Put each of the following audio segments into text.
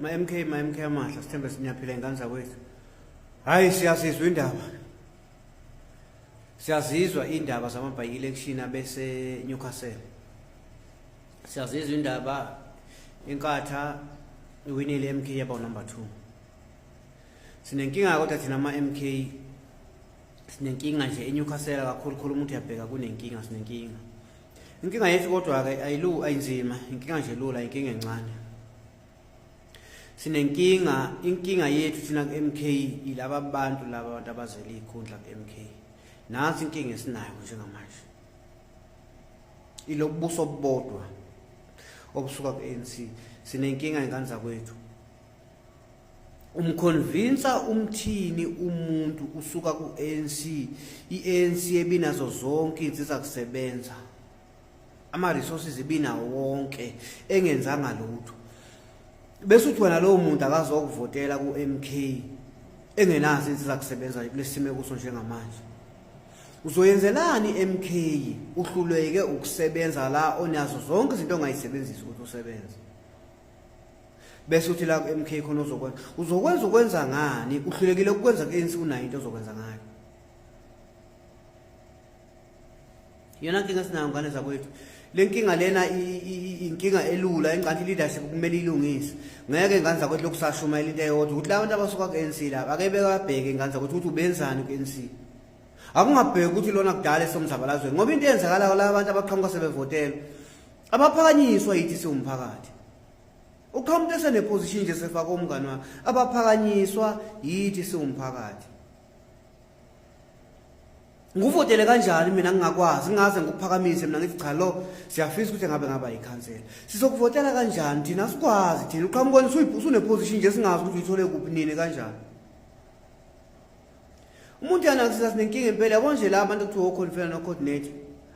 Ma MK, ma MK amahla, sithembe sinyaphila ingane zakwethu. Hayi, siyazizwa indaba. Siyazizwa indaba zama by election abese Newcastle. Siyazizwa indaba, inkatha iwinile MK yaba number 2. Sinenkinga kodwa thina ama MK, sinenkinga nje eNewcastle kakhulu khulu. Umuntu uyabheka kunenkinga, sinenkinga. Inkinga yethu kodwa-ke ayilu ayinzima, inkinga nje lula, inkinga encane. Sinenkinga, inkinga yethu thina ku-MK yilaba bantu, laba bantu abazele iy'khundla ku-MK. Nansi inkinga esinayo njengamanje. Ilobubuso obubodwa obusuka ku-ANC. Sinenkinga, ingane zakwethu. Umconvinsa umthini umuntu usuka ku-ANC, i-ANC ebinazo zonke izinsiza kusebenza, ama-resources ibinawo wonke, engenzanga lutho, bese uthi wena lowo muntu akazokuvotela ku-MK engenazo insiza kusebenza kulesimo kuso njengamanje? Uzoyenzelani i-MK uhluleke ukusebenza la onazo zonke izinto ongayisebenzisa ukuthi usebenze, bese uthi la ku-MK khona uzokwenza? Uzokwenza ukwenza ngani? Uhlulekile ukwenza ku-ANC, unayo into ozokwenza ngayo? Iyona nkinga esinayo, ngane zakwethu. Le nkinga lena inkinga elula engathi leadership kumele ilungise. Ngeke, ngane zakwethu, lokusashumayela into eyodwa ukuthi la bantu abasuka ku-ANC laba ake bekabheke, ngane zakwethu, ukuthi ubenzani ku-ANC. Akungabheki ukuthi lona kudala esomzabalazweni, ngoba into eyenzakalayo, la bantu abaqhamuka sebevotela abaphakanyiswa yithi siwumphakathi. Uqhamuka eseneposition nje, sefaka umngani wakhe, abaphakanyiswa yithi siwumphakathi. Nguvotele kanjani mina ngingakwazi, ngingaze ngikuphakamise mina ngithi cha, lo siyafisa ukuthi ngabe ngaba yikhansela? Sizokuvotela kanjani thina sikwazi thina uqhamuka usuneposition nje, singazi ukuthi uyithole kuphi, nini, kanjani? Umuntu yana sinenkinga impela, yabo nje la abantu kuthiwa oconfera no-coordinator,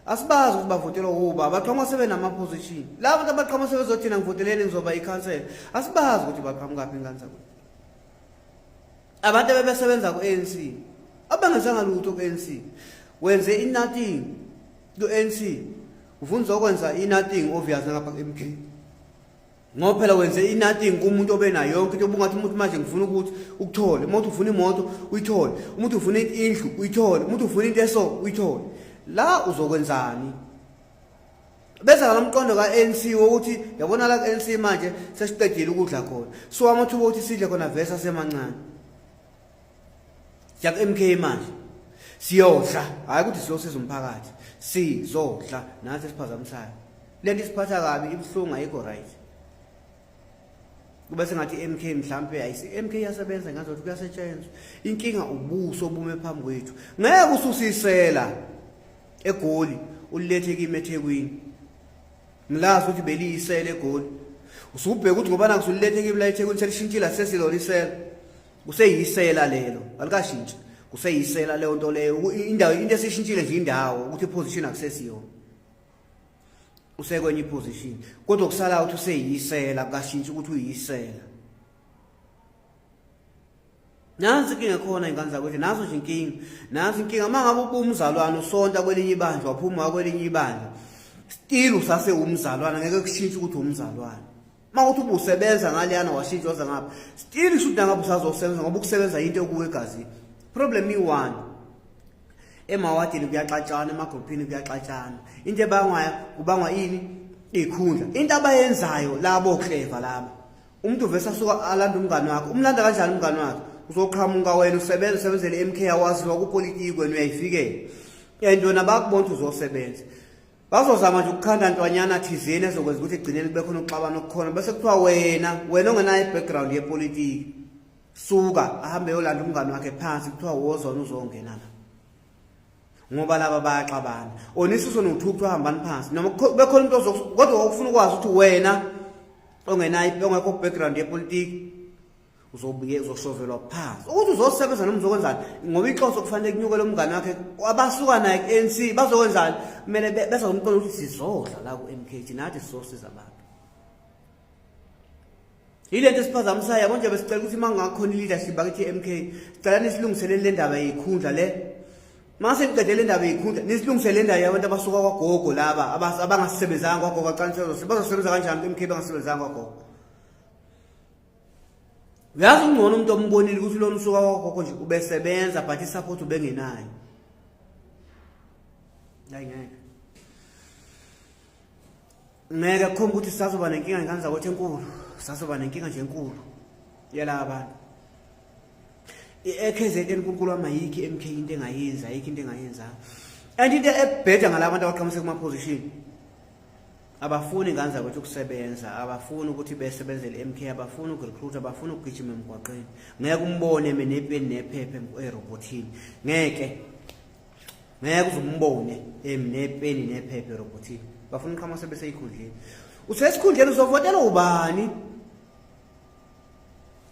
asibazi ukuthi bavotelwa uba baqhamuka sebenama-position. La bantu abaqhamuka sebezothina ngivoteleni ngizoba ikhansela, asibazi ukuthi baqhamukaphi, ingane zakwethu. Abantu abebesebenza ku-ANC, abangenzanga lutho ku-ANC, wenze i-nothing ku-ANC, ufuna uzokwenza i-nothing obvious ngapha ku-MK, ngoba phela wenze i-nothing kumuntu obenayo yonke into. Obungathi umuntu manje ngifuna ukuthi ukuthole, umuntu ufuna imoto uyithole, umuntu ufuna indlu uyithole, umuntu ufuna into eso uyithole, la uzokwenzani? Bese ngalo mqondo ka-ANC wokuthi yabona la ku-ANC manje sesiqedile ukudla khona, so amathuba okuthi sidle khona vese asemancane. Siya ku-MK manje siyodla, hhayi ukuthi siyosiza umphakathi, sizodla. Nathi esiphazamisayo le nto isiphatha kabi, ibuhlungu, ayikho right. Kube sengathi i-MK mhlampe ayisi MK iyasebenza, ngazothi kuyasetshenzwa. Inkinga ubuso obume phambi kwethu. Ngeke ususisela eGoli ulilethe kimi eThekwini, ngilazi ukuthi beliyisela eGoli. Usubheka ukuthi ngoba nakusulilethe kimi la eThekwini selishintshile, sesilona isela, kuseyisela lelo, alikashintshi, kuseyisela leyo nto leyo. Indawo, into esishintshile nje indawo, ukuthi iposition akusesiyona, usekwenye iposition, kodwa kusala ukuthi useyisela, kashintshi ukuthi uyisela. Nansi inkinga khona, ingane zakwethu, naso nje inkinga, nansi inkinga. Uma ngabe uba umzalwane, usonta kwelinye ibandla, waphuma kwelinye ibandla, still usase umzalwane, ngeke kushintshe ukuthi umzalwane. Uma uthi ubusebenza ngaleyana, washintsha waza ngapha, still kusho ukuthi nangabe usazosebenza, ngoba ukusebenza into ekuwe egazini. Problem iyi-one, emawadini kuyaxatshana, emagruphini kuyaxatshana. Into ebangwayo, kubangwa ini? Iy'khundla. Into abayenzayo labo clever laba, umuntu vese asuka alanda umngani wakhe. Umlanda kanjani umngani wakhe? Uzoqhamuka wena usebenza, usebenzele i-MK, awaziwa kupolitiki, wena uyayifikela and wena bakubona ukuthi uzosebenza, bazozama nje ukukhanda ntwanyana thizeni ezokwenza ukuthi egcineni kube khona ukuxabana okukhona, bese kuthiwa wena, wena ongenayo i-background yepolitiki, suka ahambe yolanda umngani wakhe phansi, kuthiwa wozona uzongena la ngoba laba bayaxabana. Onisuso no-two, kuthiwa hambani phansi, noma bekhona umuntu, kodwa okufuna ukwazi ukuthi wena ongenayo, ongekho background yepolitiki, uzobuye uzoshovelwa phansi ukuthi uzosebenza noma uzokwenzani, ngoba inhloso kufanele kunyukele umngane wakhe abasuka naye ku-ANC. Bazokwenzani? Kumele bese umqondo ukuthi sizodla la ku-MK, nathi sizosiza abantu. Yile nto esiphazamisayo, yabo nje. Besicela ukuthi uma kungakhona i-leadership bakithi i-MK, sicela nisilungiselele le ndaba yeyikhundla le. Mase niqedele le ndaba yeyikhundla, nisilungisele le ndaba yabantu abasuka kwagogo laba abangasebenzanga kwagogo. Aqaniselo, bazosebenza kanjani ku-MK bangasebenzanga kwagogo? Uyazi ungcono umuntu ombonile ukuthi lona usuka kwagogo nje ubesebenza but isupport ubengenayo. Hayi ngeke. Ngeke kukhomba ukuthi sisazoba nenkinga ngane zakwethu enkulu. Sisazoba nenkinga nje enkulu. Yala abantu. I-KZN uNkulunkulu wami ayikho i-MK into engayenza, ayikho into engayenza. And into ebheda ngalabantu abaqhamuke kuma position. Abafuni ngane zakwethu ukusebenza, abafuni ukuthi besebenzele MK, abafuni ukurecruit, abafuni ukugijima emgwaqeni. Ngeke umbone mina nepeni nephepha erobhothini. Ngeke. Ngeke uze umbone emi nepeni nephepha erobhothini. Bafuna uqhamuka sebeseyikhundleni. Usesikhundleni uzovotela ubani?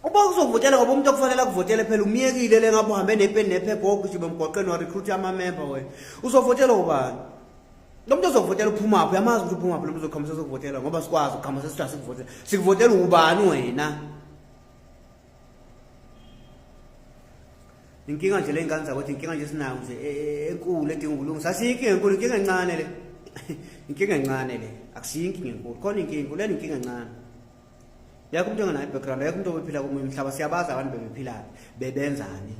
Uba uzovotela ngoba umuntu okufanele akuvotele phela umyekile le ngabe uhambe nepeni nephepha wogijima emgwaqeni warecruit ama-member wena. Uzovotela ubani? Lo muntu ozokuvotela uphumaphi? Uyamazi ukuthi uphumaphi lo muntu ozoqhamuka sezokuvotela ngoba sikwazi ukuqhamuka sesithi asikuvotela. Sikuvotela ubani wena? Inkinga nje le ngane zakwethu inkinga nje esinayo nje e, e, enkulu edinga ukulungisa. Asiyo inkinga enkulu, inkinga encane le. Inkinga encane le. Akusiyo inkinga enkulu. Khona inkinga enkulu, lena inkinga encane. Yakho umuntu ongenayo background, akekho umuntu obephila komunye umhlaba. Siyabazi abantu bebephilaphi, bebenzani.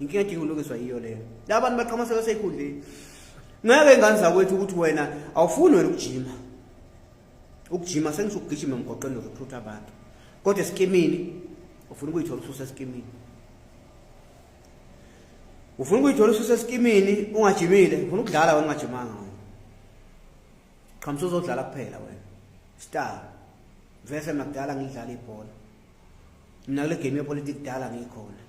Inkinga edinga ukulungiswa yiyo leyo. Laba bantu baqhamuka sebeseyikhundleni. Ngeke ingane zakwethu ukuthi wena awufuni wena ukujima. Ukujima sengisho ukugijima emgwaqeni urecruit abantu. Kodwa esikimini ufuna ukuyithola ususesikimini. Ufuna ukuyithola ususesikimini ungajimile, ufuna ukudlala wena ungajimanga wena. Qhamusa uzodlala kuphela wena. Star. Vese mina kudala ngidlala ibhola. Mina kule game yepolitiki kudala ngikhona.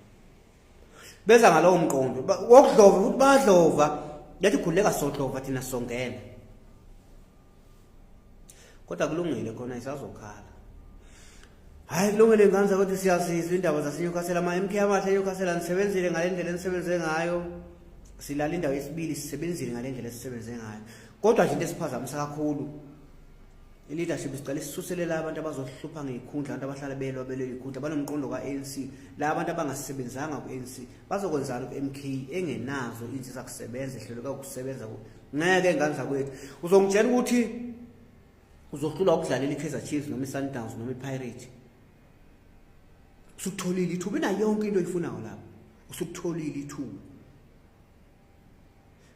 Beza ngalowo mqondo wokudlova futhi bayadlova. Lethi khululeka sodlova thina songena. Kodwa kulungile khona isazokhala. Hayi kulungile ngane zakwethu siyazizwa indaba zaseNewcastle ama-MK amahle eNewcastle anisebenzile ngale ndlela enisebenze ngayo. Silala indawo yesibili sisebenzile ngale ndlela esisebenze ngayo. Kodwa nje into esiphazamisa kakhulu i-leadership sicela isisuselele abantu abazohlupha ngey'khundla abantu abahlala belwa belwe iy'khundla banomqondo ka-ANC la abantu abangasebenzanga ku-ANC bazokwenzani ku-MK engenazo iy'nsiza kusebenza ehluleka ukusebenza ngeke ngane zakwethu uzongitshela ukuthi uzohlulwa ukudlalela i-Kaizer Chiefs noma i-Sundowns noma i-Pirate usukutholile ithuba inayo yonke into oyifunayo lapho usukutholile ithuba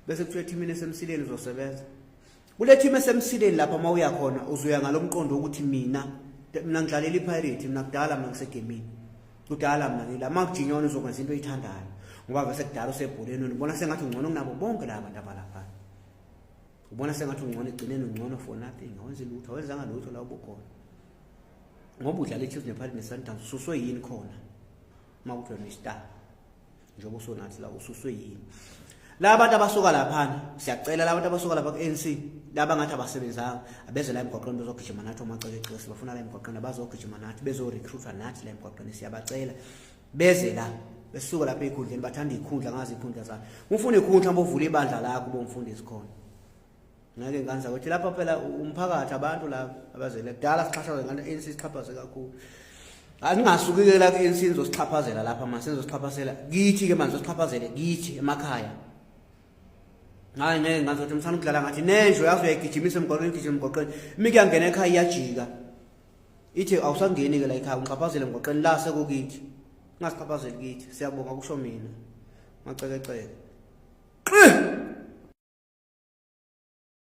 bese kuthiwa ethimini esemsileni uzosebenza kule team esemsileni lapha uma uya khona uzoya ngalomqondo wokuthi mina mina ngidlalela i-Pirate mina kudala mina ngisegemini kudala mina ngila uma kujinyona uzokwenza into oyithandayo ngoba vese kudala usebholeni ubona sengathi ungcono kunabo bonke laba bantu abalapha ubona sengathi ungcono egcineni ungcono for nothing awenzi lutho awenzanga lutho la ubukhona ngoba udlala i-Chiefs ne-Pirate ne-Sundowns ususwe yini khona uma kuthi wena uyi-star njengoba usonathi la ususwe yini la bantu abasuka laphana siyacela la bantu abasuka lapha ku-ANC laba ngathi abasebenzanga abeze la emgwaqweni bezogijima nathi omacekeceke sibafuna la emgwaqweni abazogijima nathi bezorecruitwa nathi la emgwaqweni siyabacela beze la besuka lapha ey'khundleni bathanda iy'khundla ngazi iy'khundla zabo ufuna ikhundla mbovula ibandla lakho bomfundisi khona ngeke ngane zakwethu lapha phela umphakathi abantu laba abazele kudala sixhashazwe ngane ANC sixhaphaze kakhulu aningasuki-ke la ku-ANC nizosixhaphazela lapha manje senizosixhaphazela kithi-ke manje zosixhaphazele kithi emakhaya hayi ngeke ngazothi msana ukudlala ngathi nenjo yazi uyayigijimisa emgwaqweni igijima emgwaqweni uma kuyangena ekhaya iyajika ithi awusangeni-ke la ekhaya ungixhaphazele emgwaqweni la sekukithi ungasixhaphazeli kithi siyabonga kusho mina macekeceke.